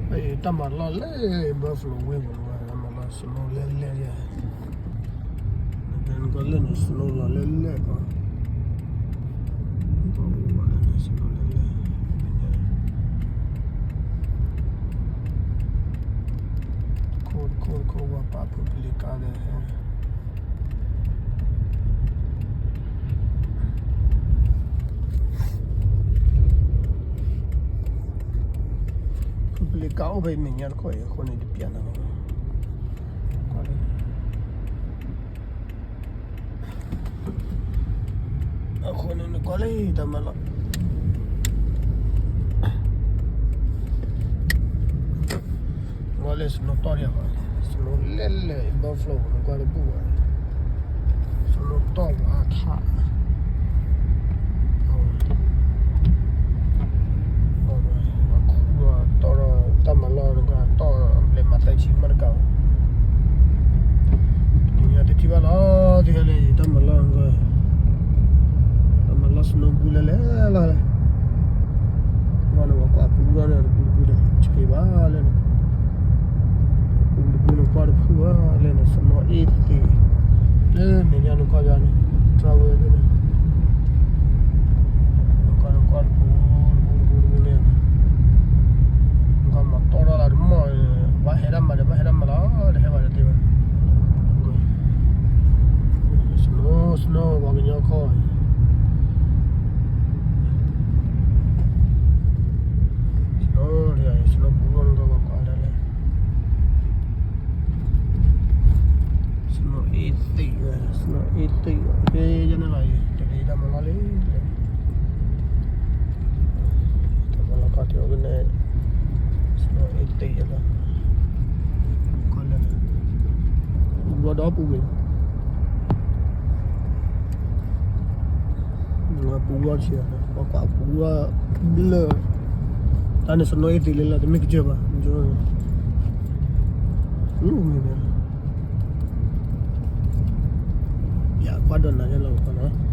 တၢ်မၤလီၢ်လၢ Buffalo Wing ပူၤလီၤ, တၢ်မၤလီၢ် snow လဲၣ်လဲၣ်ယဲ, နကလဲၣ်န့ၣ် snow လီၤလဲၣ်လဲၣ်ကီး, တခိၣ်တခိၣ် ပှၤပာ်ဖှိၣ်ပလ့ၤကါဒီး ပလ့ၤကါအိၣ်ဖဲမဲာ်ညါတခီအံၤ အဃိန့ၣ်တပျးနၤဘၣ်, အဃိန့ၣ် နကွၢ်လၢတၢ်မၤလီၢ် ကွၢ်လၢ snow တီၢ်ဒံးဘၣ်, snow လဲၣ်လဲၣ် Buffalo နကွၢ်လၢပူၤဘၣ်, snow တီၢ်ဘၣ်ထး, ပှၤခူၣ်တီၢ်ဒီး တၢ်မၤလီၢ်နကွၢ်တီၢ် အဘျဲၣ်မၤသၢဆံမးတကးဘၣ်, တနံၤညါတထံၣ်ဘၣ်လီၤ, တဟဲလၢယတၢ်မၤလီၢ်နကွၢ်, တၢ်မၤလီၢ် snow ဘူးလဲၣ်လဲၣ်လီၤ, ကွၢ်န့ၣ် ပှၤကွၢ်ပူၤဒီးန့ၣ် တပူၤတပူၤဒီး ဆံးဘၣ်လၢန့ၣ် ပူၤတပူၤန့ၣ် ကွၢ်တဖုၣ်ဘၣ်လၢန့ၣ် snow အ့ၣ်သ့ၣ်, လၢမဲာ်ညါနကွၢ်ယါန့ၣ် travel ဒ်န့ၣ်, နကွၢ်နကွၢ်တပူၤတပူၤတပူၤတပူၤန့ၣ်, နကွၢ်မၤတီၢ်ထီၣ်လၢတမီၢ်, ဘၣ်ဟဲဒၣ်မးဒီး ဘၣ်ဟဲဒၣ်မးလီၤ, တဟဲဘၣ်ဒီးတ့ၢ်ဘၣ်, snow snow ပှၤကညီခီ snow န့ၣ် snow ဘူးလီၤနကဘၣ်ကွၢ်ဒၣ်လဲၣ်, snow အ့ၣ်သ့ၣ်, snow အ့ၣ်သ့ၣ်, ကဲယဲန့ၣ်လီၤအံၤ တဂ့ၤတၢ်မၤလီၢ်လံ, တၢ်မၤလီၢ်ခီၣ်ထံးအိၣ်ကနဲၣ်, snow အ့ၣ်သ့ၣ်လီၤ, ပူၤဒီးပူၤဂ့ၤ ပူၤဝဲဆံး, ပှၤကွၢ်ပူၤဝဲဘျၢၣ်, တၢ်န့ၣ် snow အ့ၣ်သ့ၣ်လၢလီၤ တမ့ၢ်ကစၢၢ်ဘၣ်, မ့ၢ်န့ၣ်, ယကွၢ်ဒီးနၤယဲလီၤ,